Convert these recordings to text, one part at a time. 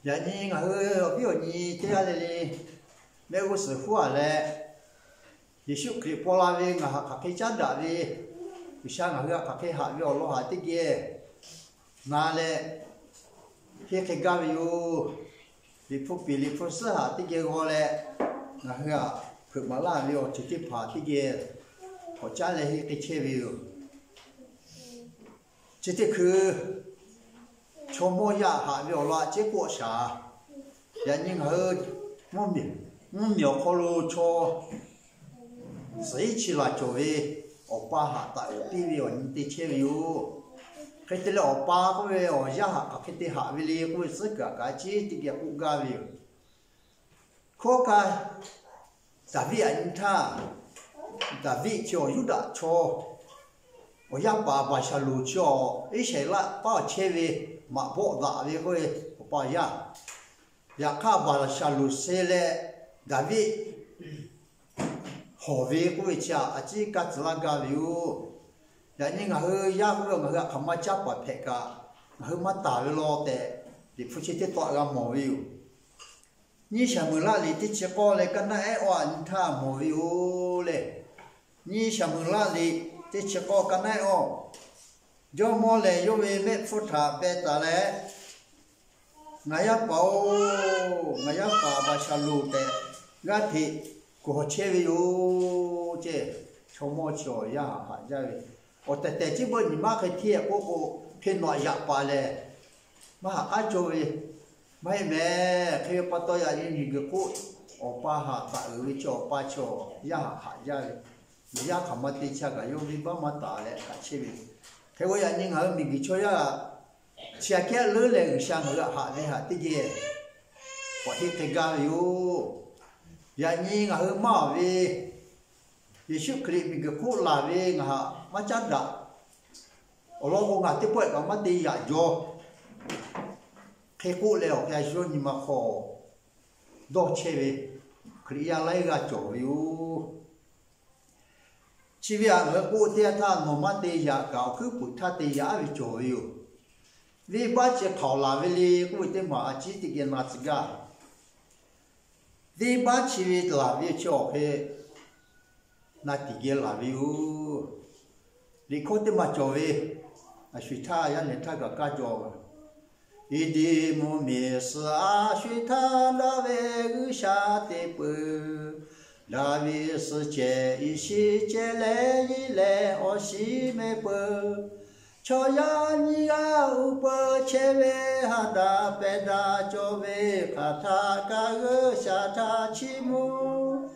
Yaꞈ nyi ngaˬ hui awˬ viˉ awˬ nyi teˇ g'aˇ le le mehˆ g'uˇ suhˍ huˉ-a leh, Yeˍsuˆ Hkriꞈ paw la ve ngaˬ htaꞈ hk'aˬ hk'e caˉ daꞈ ve, G'uiˬsha ngaˬ hui htaꞈ hk'aˬ hk'e haꞈ ve awˬ lawn htaꞈ teˇ geh na leh henˇ hk'e gaˇ ve yoˬ. Liꞈ hpu piˍ liꞈ hpu suhˉ htaꞈ teˇ geh g'aw leh, ngaˬ hui htaꞈ hpeuꞈ maˍ laˇ ve awˬ ceuˬ teˇ hpaˍ teˇ geh k'awꞈ caˉ leh henˇ hk'e chehˇ ve yoˬ. Chi teˇ hkui chaw mawˇ yaˇ haꞈ ve awˬ lawn a ciˉ k'oˆ shaˍ. Yaꞈ nyi ngaˬ hui mvuhˇmiˬ awˬ hk'aw lo chaw suhˍ iˉ chi laˬ cawˬ ve awˬ pa htaꞈ taˍ uiˍ piˇ ve awˬ nyi te chehˇ ve yoˬ. Hk'e te leh awˬ pa k'oˆ ve awˬ yaˇ htaꞈ hk'aˬ hk'e te haꞈ ve le k'oˆ ve tcuhˉ kuiˬ htaꞈ kaꞈ a ciˉ teˇ geh k'oˆ gaˇ ve yoˬ. Hkawˇ kaꞈ Daˍviˆ aꞈ nyi htaˇ, Daˍviˆ chi awˬ Yuˇdaꞈ chaw awˬ yaˇ paˍ Baˍsaˍlonˍ chi awˬ Iˉsaˍreˍlaˆ paˉ awˬ chehˇ ve maꞈ bawˆ daꞈ ve k'oˆ ve awˬ pa yaˇ. Yaꞈ hk'aˇ Baˍsaˍlonˍ suh leh Daˍviˆ hawˬ ve k'oˆ ve chi htaꞈ a ciˉ kaˇ tcuh laˇ gaˇ ve yoˬ. Yaꞈ nyi ngaˬ hui yaˇ k'oˆ ve ngaˬ hui htaꞈ hk'aˬ ma caˉ paˍ hpehꞈ kaꞈ ngaˬ hui maˇ taˍ ve law tehꞈ, Liꞈ hpu chi teˇ tawˆ g'a mawˬ ve yoˬ. Nyiˇ Saˍmuˍeˍlaˆ liꞈ teˇ chi k'awˇ leh kaˇ naˆ ehˉ awˇ aꞈ nyi htaˇ mawˬ ve yoˬ le. Nyiˇ Saˍmuˍeˍlaˆ liꞈ teˇ chi k'awˇ kaˇ naˆ ehˉ awˇ, jawˇmawˇ lehˬ yawˇ ve mehˆ hpfuhˇ htaꞈ beh taˍ leh, Ngaˬ yaˇ paˍ-oˬ, ngaˬ yaˇ paˍ Baˍsaˍlonˍ tehꞈ g'aˇ hteꞈ kuˬ hawˬ chehˇ ve yoˬ ceˇ. Chaw mawˇ chi awˬ yaˇ htaꞈ haꞈ jaˇ ve, awˬ tehˬ tehˬ chi beuꞈ nyi ma hk'e hteˇ k'oˆ k'o, hk'e nawꞈ yaꞈ paˍ lehˬ maˇ haꞈ k'aˉ cawˇ ve maˇ heˆ mehˍ. Hk'e ve pa taw yaꞈ nyi miˬguiˬ hk'oˆ awˬ pa htaꞈ taˍ uiˍ ve chi awˬ pa chi awˬ yaˇ htaꞈ haꞈ jaˇ ve, miˬ yaˇ hk'aˬ ma te chaˇ kaꞈ yawˇ venˇbaˆ maˇ taˍ leh haꞈ chehˇ ve. Hk'e k'o yaꞈ nyi ngaˬ hui miˬguiˬ chaw yaˇ chi aꞈ kehˉ leuˉ leh G'uiˬsha ngaˬ hui htaꞈ haꞈ ve htaꞈ teˇ geh k'awꞈ henˇ hk'e gaˇ ve yoˬ. Yaꞈ nyi ngaˬ hui maˇ ve Yeˍsuˆ Hkriꞈ miˬguiˬ hk'oˆ laˬ ve ngaˬ htaꞈ maˇ caˉ daꞈ awˬ lawn k'o, ngaˬ teˇ pawˆ kaꞈ maˇ te yaꞈ jaw. Hk'e k'oˆ leh awˬ hk'e a shu yawˇ nyi ma hk'aw dawˇ chehˇ ve Hkriꞈ yaˇ laiˉ g'aˇ cawˬ ve yoˬ. Chi ve htaꞈ ngaˬ hui k'oˆ teˇ yanˇ htaˇ, nawˬ maˇ te yaꞈ kaꞈ awˬ hkuiˉ puiˍ htaˇ te yaꞈ ve cawˬ ve yoˬ. Venˇbaˆ chi hk'aoˍ laˬ ve le k'oˆ ve teˇ maˬ a ciˉ teˇ geh na tcuh gaˇ. Venˇbaˆ chi ve laˬ ve chi awˬ hk'e na tiˍ geh laˬ ve yoˬ. Liꞈ hkawˇ teˇ maˬ cawˬ ve, a sho-eˬ htaˇ yaˇ nehˬ htaˇ kaꞈ kaˇ jaw. Eˇdeˍ mvuhˇmiˬ suhˍ a sho-eˬ htaˇ daꞈ ve G'uiˬsha te peuˬ. Daꞈ ve suhˍ cehˬ iˉ shiˍ cehˬ leh yiˇ leh awˬ shiˍ meh peuˬ. Chaw yaˇ nyiˇ g'aˇ uˉ peunˍ chehˇ ve, ha daꞈ pehˬ daꞈ cawˬ ve hk'aˬ htaˆ kaꞈ G'uiˬsha htaꞈ chiˇ mvuh.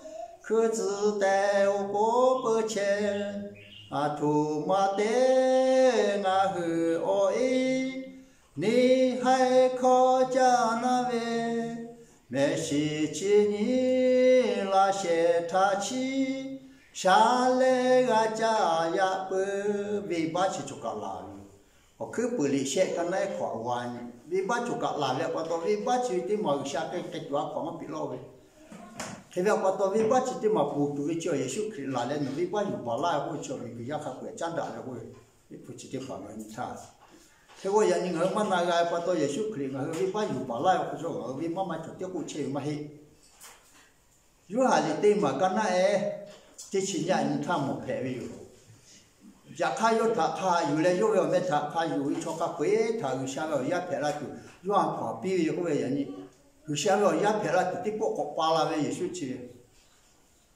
Hkui tcuh tehꞈ awˬ pon peuˬ chehˇ, aˬ htoꞈ ma te ngaˬ hui awˬ e neˇ haiˬ hkawˇ caˇ naˇ ve, mehˆ shiˍ chi nyi laꞈ shehˍ htaꞈ chiˇ sha leh g'a caˇ yaꞈ peuˬ. Venˇbaˆ chi cawˬ kaꞈ laˬ ve yoˬ. Awˬ hkuiˉ puiˍ liꞈ shehˆ kaˇ naˆ ehˉ hk'awꞈ a g'a nyi, venˇbaˆ cawˬ kaꞈ laˬ ve pa taw, venˇbaˆ chi ve teˇ maˬ G'uiˬsha hk'e hk'e tuˬ a hk'awꞈ maˇ piˇ laˇ ve. Hk'e ve pa taw, venˇbaˆ chi teˇ maˬ ponˬ tuˬ ve chi Yeˍsuˆ Hkriꞈ laˬ leh nawˬ venˇbaˆ yuˬ baˬ laˇ ve k'oˆ ve chi miˬguiˬ yaˇ hk'a peu-eˬ caˉ daꞈ ve k'oˆ ve, Liꞈ hpu chi teˇ hpaˍ ngaˬ hui nyi htaˇ, hk'e k'o yaꞈ nyi ngaˬ hui maˇ na g'a ve pa taw, Yeˍsuˆ Hkriꞈ ngaˬ hui venˇbaˆ yuˬ baˬ laˇ ve k'oˆ ve, ngaˬ hui venˇbaˆ maˇ cawˬ tehꞈ k'oˆ chehˇ ve maˇ heˆ. Yoˇhanˬ liꞈ teˇ maˬ kaˇ naˆ ehˉ teˇ chi nyiˇ aꞈ nyi htaˇ mawˬ hpehꞈ ve yoˬ. Yaꞈ hk'aˇ, yawˇ htaꞈ hk'a yuˬ leh yawˇ ve awˬ meh htaꞈ hk'a yuˬ ve chaw hk'a peu-eˬ htaꞈ G'uiˬsha ve awˬ yaˇ hpehꞈ la tuˬ Yoˇhanˬ hpanˍ piˇ ve k'oˆ ve yaꞈ nyi, G'uiˬsha ve awˬ yaˇ hpehꞈ la tuˬ teˇ pawˆ k'awꞈ pa la ve Yeˍsuˆ chi ve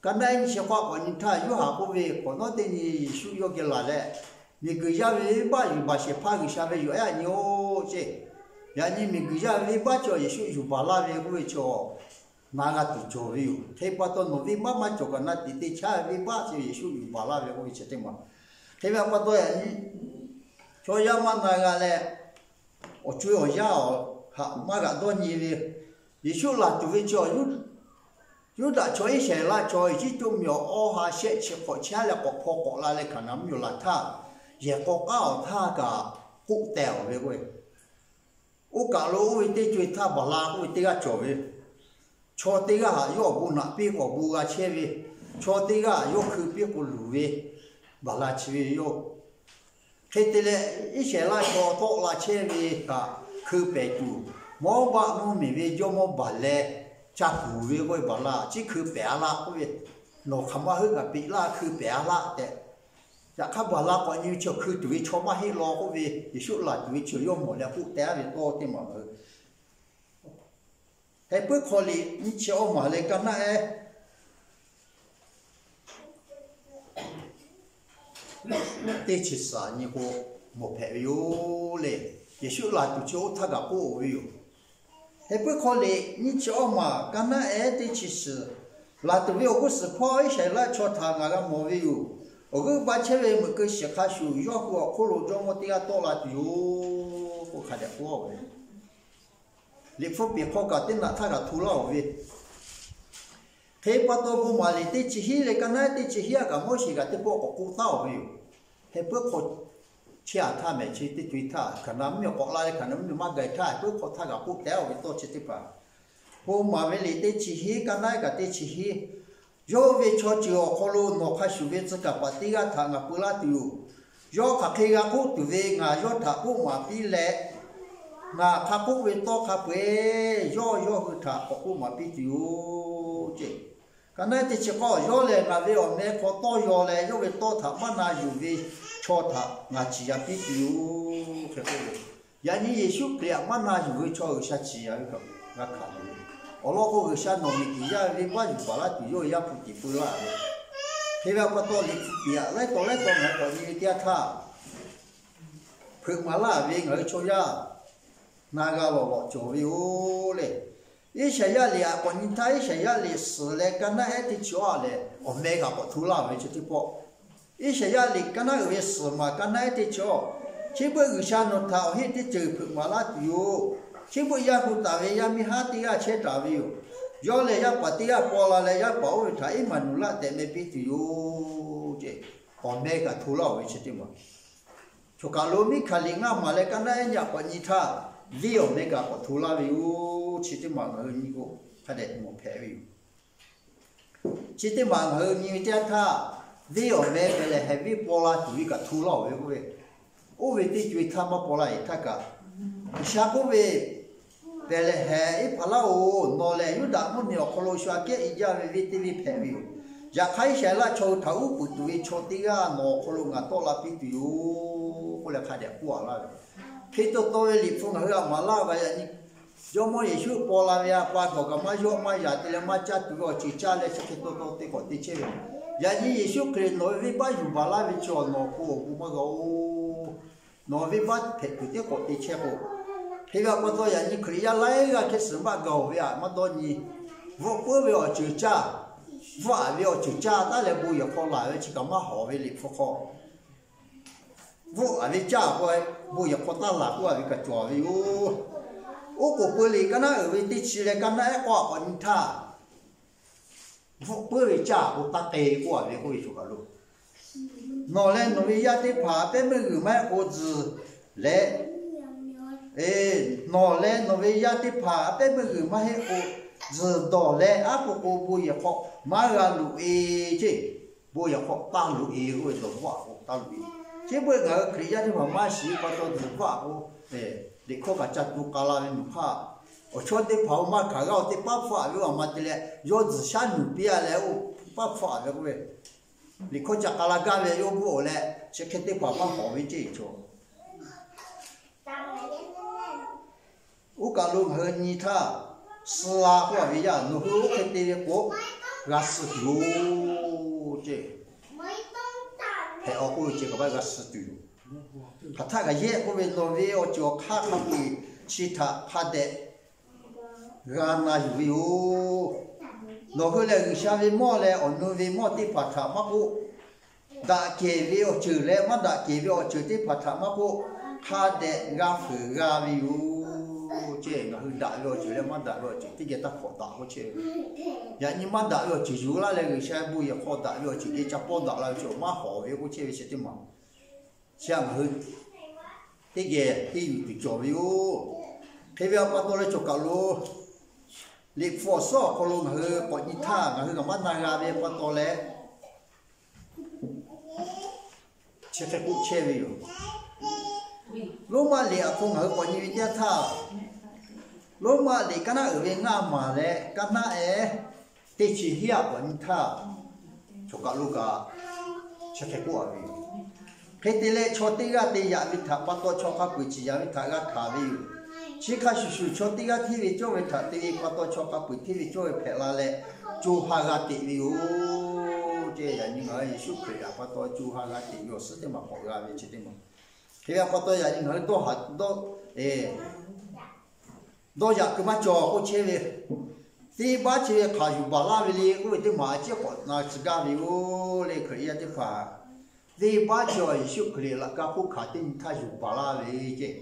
kaˇ naˆ ehˉ nyiˇ chi k'awˇ k'awꞈ nyi htaˇ, Yoˇhanˬ k'oˆ ve, Hk'awꞈ nawˉ teˇ nyi Yeˍsuˆ yawˇ geh laˬ leh, miˬguiˬ yaˇ ve venˇbaˆ yuˬ baˬ shehˍ hpaˇ G'uiˬsha ve yoˬ ehˉ aꞈ nyi-oˬ ceˇ. Yaꞈ nyi miˬguiˬ yaˇ ve venˇbaˆ chi Yeˍsuˆ yuˬ baˬ laˇ ve k'oˆ ve chi, na g'a tuˬ cawˬ ve yoˬ. Hk'e pa taw, nawˬ venˇbaˆ maˇ cawˬ kaꞈ na tiˍ te chaˇ ve venˇbaˆ chi Yeˍsuˆ yuˬ baˬ laˇ ve k'oˆ ve chi teˇ maˬ. Hk'e ve pa taw, yaꞈ nyi chaw yaˇ maˇ na g'a leh, awˬ co-e awˬ yanˇ awˬ htaꞈ maˇ g'aꞈ dawˇ nyi ve, Yeˍsuˆ laˬ tuˬ ve chi Yuˇdaꞈ chaw Iˉsaˍreˍlaˆ chaw Eˇjiˇtuꞈ mvuhˇmiˬ awˬ awˇ ha shehˆ chi hk'awꞈ chehˇ leh k'awꞈ hpaw k'awꞈ la leh Hkaˍnanˍ mvuhˇmiˬ laˬ htaˇ, yehˬ k'aw k'aˉ awˬ htaˇ kaꞈ k'oˆ teh-oˬ ve k'o, oˇ kaˬ lo oˇ ve teˇ co-e htaˇ baˬ la k'oˆ ve teˇ g'aˇ cawˬ ve, chaw teˇ g'aˇ htaꞈ yawˇ awˬ bon naꞈ piˇ k'o awˬ bon g'a chehˇ ve, chaw teˇ g'aˇ htaꞈ yawˇ hkui piˇ k'o luˬ ve, baˬ la chi ve yoˬ. Hk'e te leh, Iˉsaˍreˍlaˆ chaw tawˆ la chehˇ ve htaꞈ hkui pehˍ tuˬ Mawˇbaˆ mvuhˇmiˬ ve jawˇmawˇ Baˍlaꞈ ca kuˬ ve k'oˆ ve, Baˍlaꞈ, chi hkui pehˍ a laˇ k'oˆ ve, nawˬ hk'aˬ ma heuˆ kaꞈ peꞈ laˇ, hkui pehˍ a laˇ tehꞈ. Yaꞈ hk'aˇ Baˍlaꞈ k'awꞈ nyi ve chi hkui tuˬ ve chaw maˇ heˆ law k'oˆ ve, Yeˍsuˆ laˬ tuˬ ve chi yawˇ mawˬ leh k'oˆ teh a ve tawˇ teˇ maˬ hk'aˬ hk'e puiˉ hk'aw liꞈ nyiˇ chi awˇ maˬ leh ka naˆ ehˉ teˇ chi suhˍ nyi k'o, mawˬ hpehꞈ ve yoˬ le. Yeˍsuˆ laˬ tuˬ chi oˇ htaˇ kaꞈ k'oˆ ve yoˬ. Hk'e puiˉ hk'aw liꞈ nyiˇ chi awˇ maˬ ka naˆ ehˉ teˇ chi suhˍ, laˬ tuˬ ve awˬ g'uˇ suhˍ hpawˇ Iˉsaˍreˍlaˆ chaw htaꞈ ngaˬ g'a mawˬ ve yoˬ. Awˬ g'euˆ ba chehˇ ve meuꞈ keu shiˍ hk'a shuˍ, yawˇ hui awˬ hk'oˆ lo jawˇmawˇ teˇ g'aˇ tawˆ la tuˬ yoˬ k'oˆ hk'a dehꞈ k'oˆ ve. Liꞈ hpu peˬ hk'aw kaꞈ teˇ naꞈ htaˇ kaꞈ hto laˇ-oˬ ve. Hk'e pa taw bon maˍ liꞈ teˇ chi hiˉ leh ka naˆ ehˉ teˇ chi hiˉ a kaꞈ Moˉseˍ kaꞈ teˇ pawˆ k'awꞈ k'oˆ taˉ-oˬ ve yoˬ. Hk'e puiˉ hk'aw chehˇ a htaˇ mehˍ chi teˇ co-e htaˇ, Hkaˍnanˍ mvuhˇmiˬ k'awꞈ la leh Hkaˍnanˍ mvuhˇmiˬ maˇ gaˬ htaˇ, hk'e puiˉ hk'aw htaˇ kaꞈ k'oˆ teh-oˬ ve tawˇ chi teˇ hpaˍ, bon maˍ ve liꞈ teˇ chi hiˉ ka naˆ ehˉ kaꞈ teˇ chi hiˉ, yawˇ ve chaw ceuˬ awˬ hk'aw lo nawˬ hk'a shuˍ ve tcuh kaˍ paˍ teˇ g'aˇ htaꞈ ngaˬ peu laˇ tuˬ yoˬ. Yawˇ hk'aˬ hk'e g'a k'oˆ tuˬ ve ngaˬ yawˇ htaꞈ k'oˆ maˍ piˇ leh, ngaˬ hk'a k'oˆ ve tawˇ hk'a peu-eˬ yawˇ yawˇ hui htaꞈ k'awꞈ k'oˆ maˍ piˇ tuˬ yoˬ ce. Ka naˆ ehˉ teˇ chi k'awˇ, yawˇ lehˬ ngaˬ ve awˬ meh hk'aw tawˇ yaw leh, yawˇ ve tawˇ htaꞈ maˇ na yuˬ ve chaw htaꞈ ngaˬ ciˍ yanˍ piˇ tuˬ yoˬ hk'e k'oˆ ve. Yaꞈ nyi Yeˍsuˆ Hkriꞈ htaꞈ maˇ na yuˬ ve chaw G'uiˬsha ciˍ yanˍ ve kaꞈ g'a hkanˍ tuˬ yoˬ. Awˬ lawn k'o, G'uiˬsha nawˬ miˬguiˬ yaˇ ve venˇbaˆ yuˬ baˬ laˇ tuˬ yawˇ yaˇ hpu tiꞈ peu laˇ ve. Hk'e ve pa taw, liꞈ hpu tiꞈ laiˉ taw laiˉ taw ngaˬ hui k'awꞈ nyi ve teˇ yanˇ htaˇ, hpeuꞈ maˍ laˇ ve ngaˬ hui chaw yaˇ na g'a lawˬ lawꞈ cawˬ ve yoˬ le. Iˉsaˍyaˆ liꞈ htaꞈ k'awꞈ nyi htaˇ, Iˉsaˍyaˆ liꞈ suhˍ leh ka naˆ ehˉ teˇ chi awˇ lehˬ, awˬ meh kaꞈ k'awꞈ hto laˇ ve chi teˇ pawˆ. Iˉsaˍyaˆ liꞈ ka naˆ uiˍ ve suhˍ maˬ ka naˆ ehˉ teˇ chi awˇ, chi beuꞈ G'uiˬsha nawˬ htaꞈ awˬ heˆ teˇ ceuˬ hpeuꞈ maˍ laˇ tuˬ yoˬ. Chi beuꞈ yaˇ hu taˍ ve yaˇ miˇ haˉ teˇ g'aˇ chehˇ taˍ ve yoˬ. Yawˇ lehˬ yaˇ paˍ teˇ g'aˇ paw la leh, yaˇ paˍ oˇ ve htaꞈ Eˇmaˍnuˍlaˆ tehꞈ meh piˇ tuˬ yoˬ ce. Awˬ meh kaꞈ hto laˇ-oˬ ve chi teˇ maˬ. Choˬ kaˬ lo Miˉhkaˍ liꞈ ngaˇ maˬ leh ka naˆ ehˉ nyi htaꞈ k'awꞈ nyi htaˇ, venˇ awˬ meh kaꞈ k'awꞈ hto laˇ ve yoˬ. Chi teˇ maˬ ngaˬ hui nyi k'o, hk'a dehꞈ mawˬ hpehꞈ ve yoˬ. Chi teˇ maˬ ngaˬ hui nyi ve teˇ yanˇ htaˇ, venˇ awˬ meh Behˍlehˍhehnˍ venˇ paw la tuˬ ve kaꞈ hto laˇ-oˬ ve k'oˆ ve, oˇ ve teˇ co-e htaˇ maˇ paw la-e htaˇ kaꞈ, G'uiˬsha k'oˆ ve, Behˍlehˍhehnˍ Eˇhpaˍraˆ-oˬ, nawˬ lehˬ Yuˇdaꞈ mvuhˇmiˬ awˬ hk'aw lo shu aꞈ kehˉ i jaˇ ve venˇ teˇ venˇ hpehꞈ ve yoˬ. Yaꞈ hk'aˇ Iˉsaˍreˍlaˆ chaw hui htaꞈ uˉ peunˍ tuˬ ve chaw teˇ g'aˇ nawˬ awˬ hk'aw lo ngaˬ tawˆ la piˇ tuˬ yoˬ k'oˆ leh hk'a dehꞈ k'oˆ a laˇ ve. Hk'e taw taw ve liꞈ hpu ngaˬ hui a maˍ laˇ ve yaꞈ nyi, Jawˇmawˇ Yeˍsuˆ paw la ve a pa gawˬ kaꞈ maˇ yawˆ maˇ yaꞈ te leh maˇ caˇ tuˬ ve awˬ ceuˬ caˇ leh chi hk'e taw taw te k'awꞈ te chehˇ ve. Yaꞈ nyi Yeˍsuˆ Hkriꞈ nawˬ ve venˇbaˆ yuˬ baˬ laˇ ve chi awˬ nawˬ k'o awˬ bon maˇ g'a-oˬ. Nawˬ venˇbaˆ hpehꞈ tuˬ teˇ k'awꞈ te chehˇ k'o, hk'e ve a pa taw yaꞈ nyi Hkriꞈ yaˇ laiˉ g'aˇ hkehˇ suhˍ maˇ g'a-oˬ ve aꞈ maˇ dawˇ nyi. Bvuhˆ puiˉ ve awˬ ceuˬ caˇ, bvuhˆ aꞈ ve awˬ ceuˬ caˇ taˉ leh bon yehˬ hk'aw laˬ ve chi kaꞈ maˇ hawˍ ve liꞈ hpu hk'aw, bvuhˆ aꞈ ve caˇ k'o, bon yehˬ hk'aw taˇ laˬ k'oˆ a ve kaꞈ cawˬ ve yoˬ. Oˉ k'oˍ peu liꞈ ka naˆ uiˍ ve teˇ chi leh ka naˆ ehˉ k'awˇ a k'awꞈ nyi htaˇ, bvuhˆ puiˉ ve caˇ k'o taˇ k'ai k'oˆ a ve k'oˆ ve choˬ kaˬ lo, nawˬ leh nawˬ ve yaˇ teˇ hpaˍ a pehˉ meuˇ g'uiˬ maˇ heˆ k'o tzuhˬ leh, nawˬ leh nawˬ ve yaˇ teˇ hpaˍ a pehˉ meuˇ g'uiˬ maˇ heˆ k'o, tzuhˬ dawˬ leh aˉ po k'o bon yehˬ hk'aw maˇ g'a loꞈ-e ce. Bon yehˬ hk'aw taˇ loꞈ-e k'oˆ ve, dawˬ bvuhˆ aꞈ k'o taˇ loꞈ-e. Chi beuꞈ ngaˬ hui Hkriꞈ yaˇ teˇ hpaˍ maˇ shiˍ pa taw tzuhˬ bvuhˆ aꞈ k'o, liꞈ hkawˇ kaꞈ ca tu k'a la ve mawˬ hk'aˇ, awˬ chawˇ teˇ hpaˍ-oˬ maˇ hkanˍ g'aˇ-oˬ, teˇ paˉ hpfuhˆ aꞈ ve awˬ ma te leh yawˇ tzuhˬ shaˉ nuˬ piˇ a leh oˇ paˉ hpfuhˆ aꞈ ve k'oˆ ve, liꞈ hkawˇ ca k'a la gaˇ ve yawˇ bvuhˆ-oˬ leh chi hk'e teˇ hpaˍ maˇ hawˍ ve ce cawˬ. Oˇ kaˬ lo ngaˬ hui nyi htaˇ, suh la k'oˆ a ve yaˇ nawˬ hui oˇ hk'e te ve k'o, g'a suh tuˬ yoˬ ce. Hpehꞈ-aw k'oˆ ve ce kaꞈ maˇ g'a suh tuˬ yoˬ. Hk'aˬ htaˆ kaꞈ yehˆ k'oˆ ve, nawˬ ve awˬ ceuˬ awˬ hk'aˇ hk'a peu-eˬ chi htaꞈ hk'a dehꞈ g'a na yuˬ ve yoˬ. Nawˬ hui lehˬ G'uiˬsha ve mawˇ leh awˬ nu ve mawˇ teˇ hpaˍ htaꞈ maˇ k'oˆ, daꞈ kehˬ ve awˬ ceuˬ leh maˇ daꞈ kehˬ ve awˬ ceuˬ teˇ hpaˍ htaꞈ maˇ k'oˆ, hk'a dehꞈ g'a fuiˍ g'a ve yoˬ ce. Ngaˬ hui daꞈ ve awˬ ceuˬ leh maˇ daꞈ ve awˬ ceuˬ teˇ geh taˇ hkawꞈ daꞈ k'oˆ chehˇ ve. Yaꞈ nyi maˇ daꞈ ve awˬ ceuˬ yuˬ laˇ leh G'uiˬsha bon yehˬ hk'aw daꞈ ve awˬ ceuˬ geh ca pawˇ daꞈ la ve chi maˇ hawˍ ve k'oˆ chehˇ ve chi teˇ maˬ. Chi a ngaˬ hui teˇ geh henˇ yuˬ tuˬ cawˬ ve yoˬ. Hk'e ve a pa taw leh cawˬ kaˬ lo, liꞈ hpu awˬ suhˉ awˬ hk'aw lo ngaˬ hui k'awꞈ nyi htaˇ ngaˬ hui kaꞈ maˇ na g'a ve pa taw leh, chi hk'e k'oˆ chehˇ ve yoˬ. Roˉmaꞈ liꞈ awˬ hk'aw ngaˬ hui k'awꞈ nyi ve teˇ yanˇ htaˇ, Roˉmaꞈ liꞈ kaˉ naˉ uiˍ ve ngaˇ maˬ leh kaˉ naˉ ehˉ teˇ chi hiˉ aꞈ k'awꞈ nyi htaˇ, chaw kaˬ lo kaꞈ chi hk'e k'oˆ a ve yoˬ. Hk'e te leh, chaw teˇ g'aˇ te yaꞈ ve htaꞈ pa taw chaw hk'a peu-eˬ ciˍ yanˍ ve htaꞈ g'a hkanˍ ve yoˬ. Chi hk'a shuˍ shuˍ, chaw teˇ g'aˇ hteˇ ve cawˇ ve htaꞈ te ve pa taw, chaw hk'a peu-eˬ hteˇ ve cawˇ ve hpehꞈ la leh, co ha g'a teꞈ ve yoˬ. Yaꞈ nyi ngaˬ hui Yeˍsuˆ Hkriꞈ htaꞈ pa taw co ha g'a teꞈ ve awˬ suhˉ teˇ maˬ k'awꞈ g'a ve chi teˇ maˬ. Hk'e ve pa taw yaꞈ nyi ngaˬ hui dawˇ haˍ dawˇ dawˇ yaꞈ kuiˬ maˇ cawˬ k'oˆ chehˇ ve, venˇbaˆ chi ve hk'aˬ yuˬ baˬ laˇ ve le k'oˆ ve teˇ maˬ a ciˉ k'awꞈ na tcuh gaˇ ve yoˬ le. Hkriꞈ yaˇ teˇ hpaˍ, venˇbaˆ chi awˬ Yeˍsuˆ Hkriꞈ laꞈ ka hk'oˆ hkanˍ teˇ nyi htaˇ yuˬ baˬ laˇ ve ceˇ.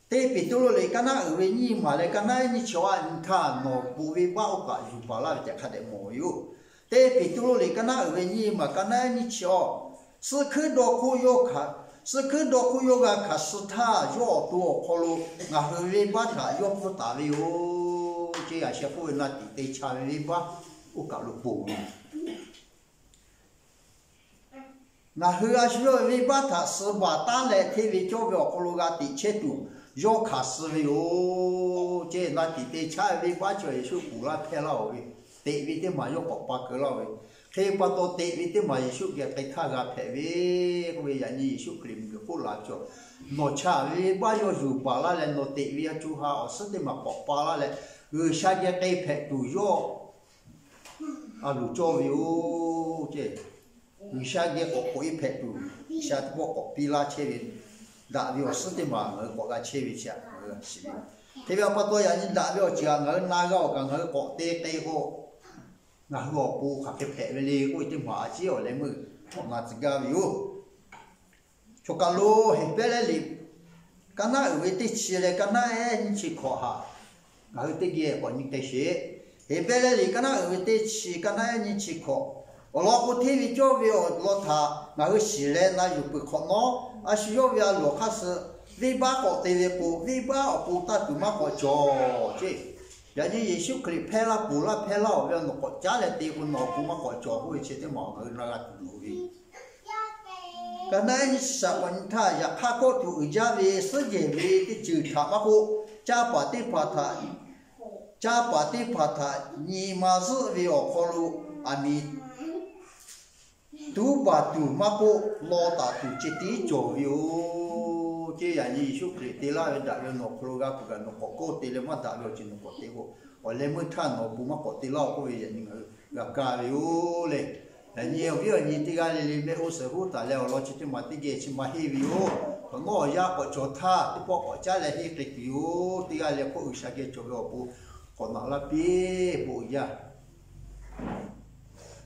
Teˇ Peˍtruˆ liꞈ kaˉ naˉ uiˍ ve nyiˇ maˬ leh kaˉ naˉ ehˉ nyiˇ chi awˬ a nyi htaˇ, nawˬ bon venˇbaˆ oˇ kaꞈ yuˬ baˬ laˇ ve tehꞈ hk'a dehꞈ mawˬ ve yoˬ. Teˇ Peˍtruˆ liꞈ kaˉ naˉ uiˍ ve nyiˇ maˬ kaˉ naˉ ehˉ nyiˇ chi awˬ, suhˆ hkuiˉ dawˇ hk'oˆ yawˇ hkanˍ, suhˆ hkuiˉ dawˇ hk'oˆ yawˇ g'a hkanˍ suh htaˇ, yawˇ awˬ to awˬ hk'aw lo ngaˬ hui venˇbaˆ htaꞈ yawˇ pfuhˇ taˍ ve yoˬ ceˇ. Yaꞈ sheh k'oˆ ve, na tiꞈ te cha ve venˇbaˆ oˇ kaꞈ lo ponˬ ve Ngaˬ hui a shu yawˇ ve venˇbaˆ htaꞈ suh baˬ taˉ leh, hteˇ ve cawˇ ve awˬ hk'aw lo g'a teꞈ chehˇ tuˬ yawˇ hkanˍ suh ve yoˬ ceˇ. Na tiꞈ te chaˇ ve venˇbaˆ chi Yeˍsuˆ ponˬ laˇ hpehˇ laˇ-oˬ ve, teꞈ ve teˇ maˬ yawˇ k'awꞈ pa keu laˇ-oˬ ve, hk'e pa taw teꞈ ve teˇ maˬ Yeˍsuˆ geh k'ai htaˇ g'a hpehꞈ ve k'oˆ ve, yaꞈ nyi Yeˍsuˆ Hkriꞈ miˬguiˬ hk'oˆ laꞈ ve chaw, nawˬ chaꞈ ve venˇbaˆ yawˇ yuˬ baˬ laˇ leh, nawˬ teꞈ ve a co ha awˬ suhˉ teˇ maˬ k'awꞈ pa laˇ leh, G'uiˬsha geh k'ai hpehꞈ tuˬ yawˇ a loˍ cawˇ ve yoˬ ceˇ. G'uiˬsha geh k'awꞈ k'oꞈ-e hpehꞈ tuˬ, G'uiˬsha teˇ pawˆ k'awꞈ piˇ laˇ chehˇ ve, daꞈ ve awˬ suhˉ teˇ maˬ ngaˬ hui k'awꞈ g'a chehˇ ve chi htaꞈ ngaˬ hui shiˍ ve. Hk'e ve pa taw yaꞈ nyi daꞈ ve awˬ ceuˬ htaꞈ ngaˬ hui na g'a-oˬ kaꞈ, ngaˬ hui k'awꞈ te k'ai k'o, ngaˬ hui awˬ pon hk'aˬ hk'e hpehꞈ ve le k'oˆ ve teˇ maˬ a ciˉ awˬ leh meuˇ k'awꞈ na tcuh gaˇ ve yoˬ. Chaw kaˬ lo Heˍbrehˇ liꞈ kaˉ naˉ uiˍ ve teˇ chi leh kaˉ naˉ ehˉ nyiˇ chi hkawꞈ htaꞈ ngaˬ hui teˇ geh k'awꞈ nyi k'ai sheˍ. Heˍbrehˇ liꞈ kaˉ naˉ uiˍ ve teˇ chi kaˉ naˉ ehˉ nyiˇ chi hkawꞈ, awˬ lawn k'o, hteˇ ve cawˇ ve awˬ lawn htaꞈ ngaˬ hui shiˍ leh na yuˬ peuˬ hk'awꞈ nawˉ, a shu yawˇ ve a loˍ hk'aˇ suh venˇbaˆ k'awꞈ te ve k'o, venˇbaˆ awˬ pon tanˇ tuˬ maˇ k'awꞈ cawˬ ceˇ. Yaꞈ nyi Yeˍsuˆ Hkriꞈ hpehˇ laˇ ponˬ laˇ hpehˇ laˇ-oˬ ve, nawˬ k'awꞈ caˉ leh te k'o, nawˬ awˬ pon maˇ k'awꞈ cawˬ k'oˆ ve chi teˇ maˬ awˬ ngaˬ hui na g'a tuˬ loˍ ve Kaˉ naˉ ehˉ nyiˇ chi shaꞈ k'awꞈ nyi htaˇ, yaꞈ hk'aˇ kawˆ tuˬ uiˍ jaˇ ve suhˉ jehˬ ve teˇ ceuˬ htaꞈ maˇ k'oˆ, caˇ paˍ teˇ hpaˍ htaꞈ, caˇ paˍ teˇ hpaˍ htaꞈ nyi ma zuhˆ ve awˬ hk'aw lo aˬ miˍ tuˉ baˬ tuˬ maˇ k'oˆ, law taˍ tuˬ ceh tiˉ cawˬ ve yoˬ ceˇ. Yaꞈ nyi Yeˍsuˆ Hkriꞈ te laˇ ve daꞈ ve nawˬ hk'aw lo g'a kuˬ kaꞈ nawˬ k'awꞈ kawˆ te leh maˇ daꞈ ve awˬ ceuˬ nawˬ k'awꞈ te k'o, awˬ leh meuˇ htaˇ nawˬ awˬ pon maˇ k'awꞈ te laˇ-oˬ k'oˆ ve yaꞈ nyi ngaˬ hui g'a kaˇ ve yoˬ le. Yaꞈ nyi awˬ viˉ awˬ nyi teˇ g'aˇ le le mehˆ g'uˇ suhˍ huˉ taˍ leh awˬ lawn chi teˇ maˬ teˇ geh chi ma henˇ ve yoˬ. Hk'awꞈ nawˉ awˬ yanˇ k'awꞈ cawˬ htaˇ teˇ pawˆ k'awꞈ caˉ leh henˇ k'ai tuˬ yoˬ. Teˇ g'aˇ le hk'oˆ G'uiˬsha geh cawˬ ve awˬ pon k'awꞈ naꞈ laˇ piˇ. Bon uiˍ jaˇ.